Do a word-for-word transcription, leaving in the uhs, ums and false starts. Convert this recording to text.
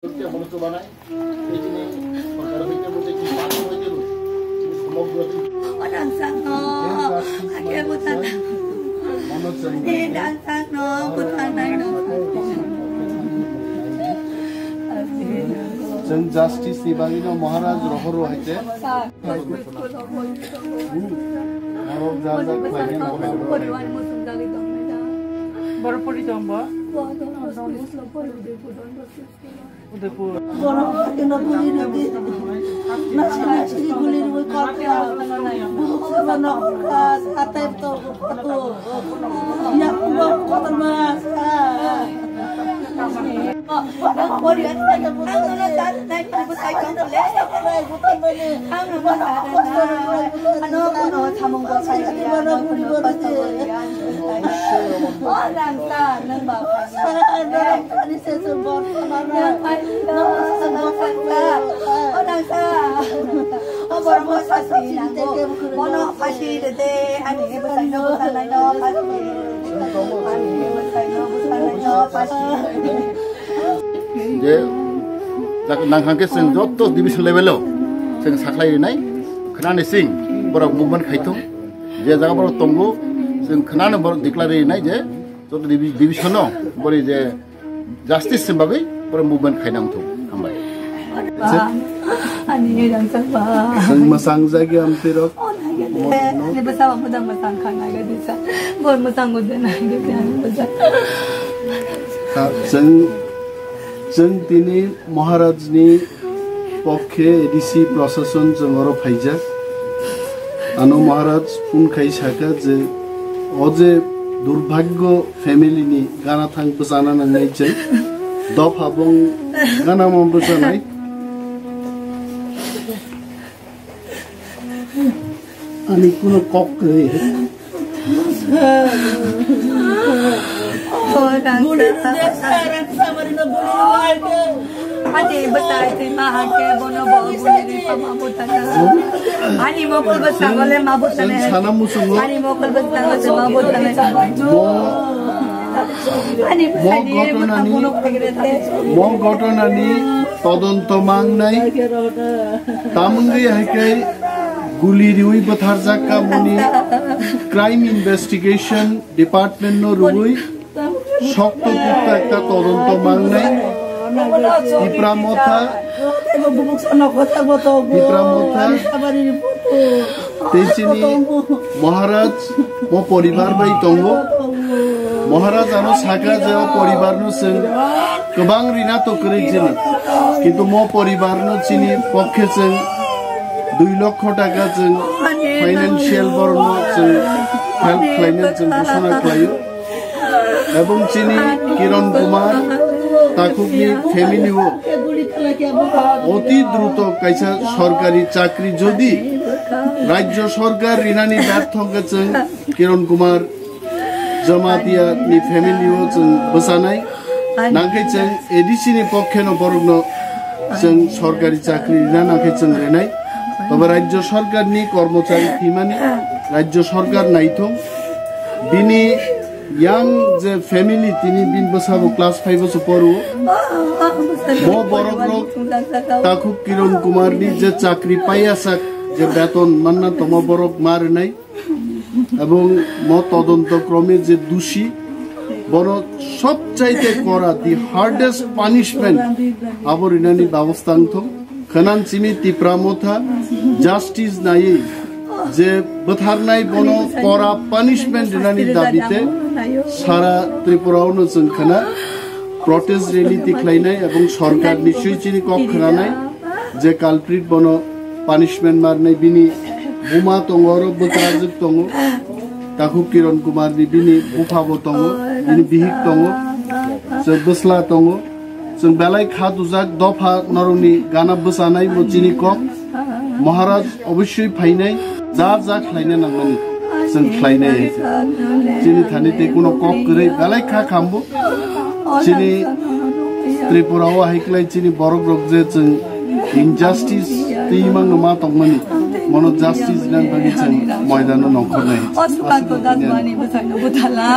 সত্যি সমস্ত বানায়। এই জিনিস সরকার হইতে বলতে কি পাপ হইতে বলতে? সমগ্র Chwng justice ni bagwi no Maharaj rohor rohaite. Borok ja ja khlaina nangma borok. Borok pori tong bo? Udaipur. Borok kino guli rwdi. Nasi nasi guli rwdi kok kha. Buhuk seba nokol kha. Hatai to kok. Yak buhuk kotor mas. Je, jak nang hangke chwng joto division level o chwng saklai rinai, khwnani sing borok movement khaithung, je jaga borok tongo chwng khwnani borok declare rinai je joto divi-, division o bori je justice ni bagwi borok movement khaina wngthung. Hambai. Ani rang chang ba. Chwng mwchang jagwi amtwi rok. Ni bwsa ba mojang mwchang kha nai ga disa. Bor mwchang go de nai ga de ani bwsa. Chwng, chwng tini Maharaj ni pokhe A D C prosason chwng oro phaijak. Ano Maharaj phone khai saka je o je durbhagyo family ni gana thang bwchana nangnai chwng dopha bong gana ma bwchanai. Ani kuno kok kwrwi. Ani bwsai twi ma hake bono bo guli ri pama butana. Ani mokol bwsa gole ma butana. Sana musungo. Ani mokol bwsa gole ma butana. Ani bwsai ni ri butana bono khagre te. Mo ghotona ni todonto mangnai. Tamungwi hai khe guli riwi bwtharjak ka moni crime investigation department no rwui sokto pukta ekta todonto mangnai. Tipra Motha, Tipra Motha, tei chini Maharaj mo poribar bai tongo. Maharaj ano saka je o poribar no chwng kwbang rina to kwrwi chini, kintu mo poribar no chini pokhe chwng dui lokho taka chwng financial borok no chwng help khlaina chwng ghosona khlaio. Ebong chini Kiran Kumar takhukni family o oti druto kaisa sorkari chakri jodi rajyo sorkar rinani bertho wngkha chwng Kiran Kumar Jamatia ni family o chwng bwchanai. Nangkhe chwng A D C ni pokhe no borok no chwng sorkari chakri rina nangkhe chwng renai. Tobe rajyo sorkar ni kormochari thwimani rajyo sorkar naithok. Bini yang je family tini bin bwsabo class five o se poro. Mo borok rok takhuk Kiran Kumar ni je chakri paiyasak je beton manna tomo borok ma renai. Ebong mo todonto krome je dushi, bono sobchaite kora, the hardest punishment abo rinani babosta wngthok. Khwnang chini Tipra Motha justice naiwi je bwtharnai bono kora punishment rinani dabite sara Tripura o no chwng khwna protest rally tikhlainai ebong sorkar ni swi chini kok khwnanai. Je culprit bono punishment marnai, bini buma tongo, oro bwkrajwk tongo, takhuk Kiran Kumar ni bini bupha bo tongo, bini bihik tongo, chwng bwsla tongo, chwng belai kha dujak dopha norokni gana bwchanai bo chini kok. Maharaj obossoi phainai, ja ja khlaina nangmani chwng khlainai hai se. Chini thani tei kuno kok kwrwi belai kha khambo. Chini Tripura o hai kwlai chini borok rok je chwng injustice twi mangno ma tongmani, mono justice nang bagwi chwng moidano nongkhornai. O sukan to das bani bwsai no bwthala.